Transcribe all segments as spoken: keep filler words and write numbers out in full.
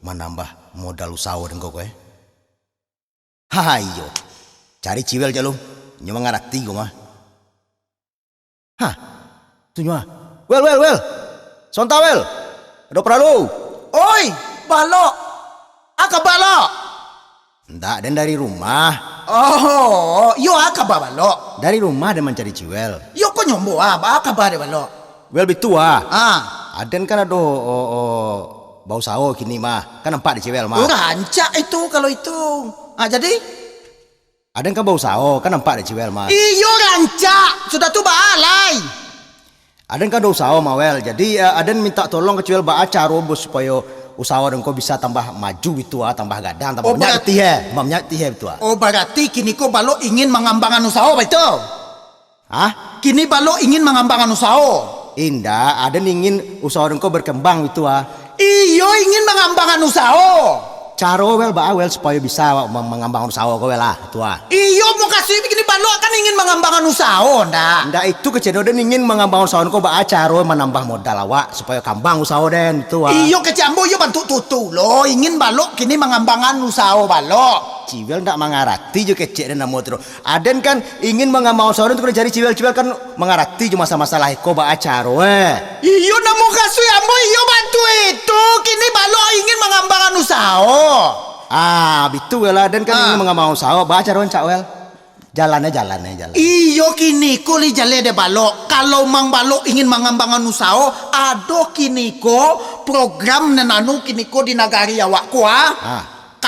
manambah modal usaho den ko, ko, eh. Ha, iyo. Cari Ciwel cak lu. Nyo mangarati ko mah. Hah, tu nyo ah. Wel, Wel, Wel. Sonta, Wel. Ado paralu. Oi, Balok. A kaba, Lok? Ndak, den dari rumah. Oh, iyo, a kaba, Balok? Dari rumah den mancari Ciwel. Iyo, ko nyo ambo ah, ba a kaba dek Balok? Wel, bitu ah. Ah. Aden kan ado, o, o, bausaho kini mah. Kan nampak dek Ciwel mah. Oh, rancak itu kalau itu. Ah, jadi? Aden kan bausaho, kan nampak dek Ciwel mah. Iyo, rancak. Sudah tu baa lai? Aden kan ado usaho mah, Wel. Jadi, eh, aden minta tolong ka Ciwel baa caro bo supayo usaho aden ko bisa tambah maju bitu ah, tambah gadang, tambah Oh, banyak berat- tih, eh. Tambah banyak tih, eh, bitu ah. Oh, barati kini ko Balok ingin mangambangan usaho, baitu? Hah? Kini Balok ingin mangambangan usaho? Indak, aden ingin usaho aden ko berkembang bitu ah. Iyo, ingin mangambangan usaho. Caro, Wel, baa, Wel, supayo bisa awak ma-, mangambangan usaho ko, Wel, ah, tu ah. Iyo, mukasuik kini Balok kan ingin mangambangan usaho, ndak? Ndak itu kecek den ingin mangambangan usaho ko, baa caro manambah modal awak supayo kambang usaho den, tu ah. Iyo, kecek ambo, iyo bantuak tu, tu lo, ingin Balok kini mangambangan usaho Balok. Ciwel ndak mangarati jo kecek den namo tu. Aden kan ingin mangambangan usaho den tu, kena cari Ciwel, Ciwel kan mangarati jo masalah-masalah iko baa caro, eh. Iyo, namo kasuik ambo, iyo bantuak itu. Kini Balok ingin mangambangan usaho. Ah, bitu lah, aden kan Ah. ingin mangambangan usaho, baa caro rancak, Wel? Jalan eh, jalan eh, jalan. Iyo, kini ko lai jaleh dek Balok. Kalau mang Balok ingin mangambangan usaho, ado kini ko program nan anu kini ko di nagari awak ko, ah. Ah. K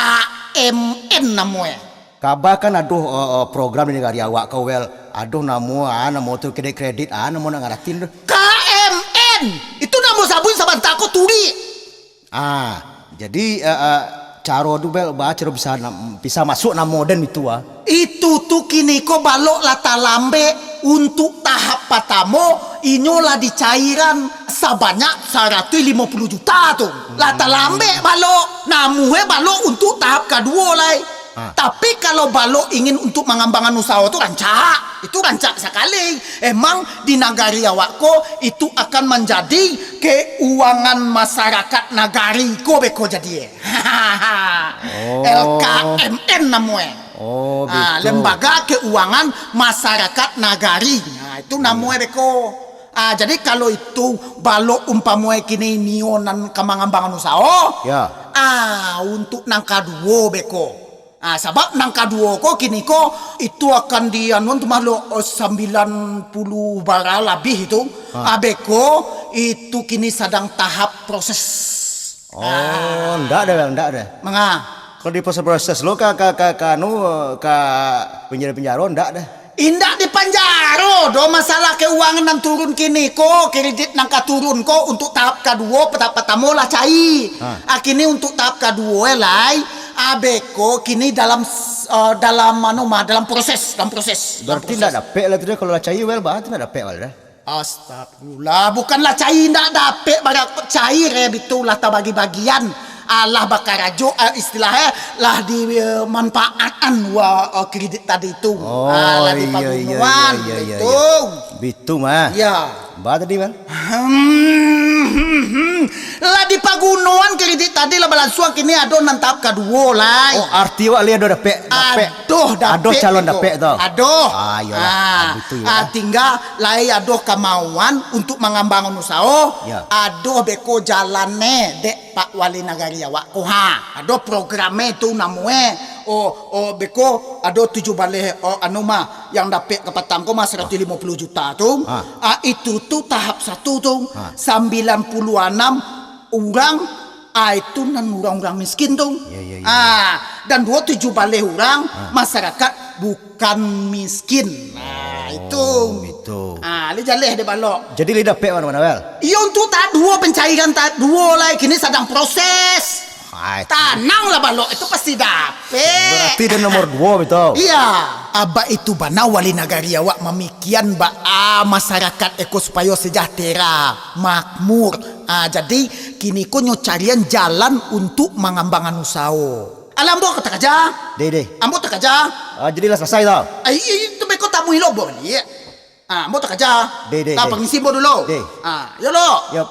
M N namo eh. Kaba kan ado, eh, eh, program di nagari awak ko, Wel. Ado namo, ah, namo tu kredit-kredit, ah, namo nak ngaratin tu. K M N! Itu namo sabuik sabanta ko turi. Ah, jadi, eh, eh, caro tu, Wel, baa caro bisa nam-, bisa masuk namo den itu ah. Itu tu kini ko Balok lah talambek. Untuk tahap patamo, inyo lah dicairan sabanyak saratuih limo puluah juta tu. Lah talambek Balok. Namuah Balok untuk tahap kaduo lai. Ha. Tapi kalau Balok ingin untuk mangambangan usaho tu rancak. Itu rancak sakali. Emang di nagari awak ko itu akan manjadi keuangan masyarakat nagari ko beko jadi. Oh. L K M N namuah. Oh, Ah, bitu. Lembaga Keuangan Masyarakat Nagari. Nah, itu namuah beko. Ah, jadi kalau itu Balok umpamoe kini nio nan ka mangambangan usaho. Ya. Ah, untuk nan kaduo beko. Ah, sabab nan kaduo ko kini ko itu akan di anuan tu mah lo, oh, sambilan puluah bara labih itu. Ha. Ah, beko itu kini sadang tahap proses. Oh, Ah. Ndak ada, ndak ada. Manga? Kalau di proses-proses lo ka, ka, ka, ka anu, ka penjara-penjara, ndak ada. Indak di panjaro doh, masalah keuangan nan turun kini ko, kredit nan ka turun ko untuk tahap kaduo, tahap patamo lah cai. Ha. Ah, kini untuk tahap kaduo eh, lai, ah, beko kini dalam s-, eh, dalam anu mah, dalam proses, dalam proses, dalam Berarti proses. Ndak dapek lah tu deh, kalau lah cai, Wel, baa tu ndak dapek, Wel, dah. Astagfirullah, bukanlah cai indak dapek, bara-, cai re bitu lah tabagi-bagian. Alah bakarajo, eh, istilah, eh, lah di, eh, manfaatan wa, eh, kredit tadi tu. Oh, Ah, lah iya, iya, dipagunoan, iya, iya, iya, bitu. Iya. Bitu mah. Ya. Ba tadi, Bang? Hmm, hmm, hmm. Lah dipagunoan kredit tadi lah balansuang, kini ado nan tahap kaduo lai. Oh, arti wak liya ado dapek, dapek. Ado dapek. Ado calon beko. Dapek tu. Ado. Ah, iyolah. Ah, ah, bitu, iyolah. Tingga lai ado kamauan untuk mangambangan usaho. Ya. Ado beko jalannyo dek Pak Wali Nagari awak ko ha. Ado programnyo tu namonyo. Oh, oh, beko ado tujuah baleh, oh, anu mah, yang dapek kapatang ko mah saratuih limo puluah juta tu. Ha. Ah, itu tu tahap satu tu. Ha. Sambilan puluah anam urang, ah, itu nan urang-urang miskin tu. Ya, ya, ya, ya. Ah, dan duo tujuah baleh urang, ha, masyarakat bukan miskin. Nah, itu. Oh, itu. Ah, lai jaleh dek Balok. Jadi lai dapek mano-mano, Wel? Iyo, untuk tahap duo, pencairan tahap duo lai, kini sadang proses. Ai, tananglah, Balok, itu pasti dapek. Berarti dia nomor duo, betul? Iya. Abak itu bana wali nagari awak mamikian baa masyarakat eko supayo sejahtera, makmur. Ah, jadi, kini ko nyo carian jalan untuk mangambangan usaho. Alah, ambo ka takaja. Deh, deh. Ambo takaja. Ah, jadi lah salasai tau. Ai, itu beko tamu ilo baliak. Ah, ambo takaja. Deh, deh, deh. Pangisi ambo dulu. Deh. Ah, yo lo. Yo.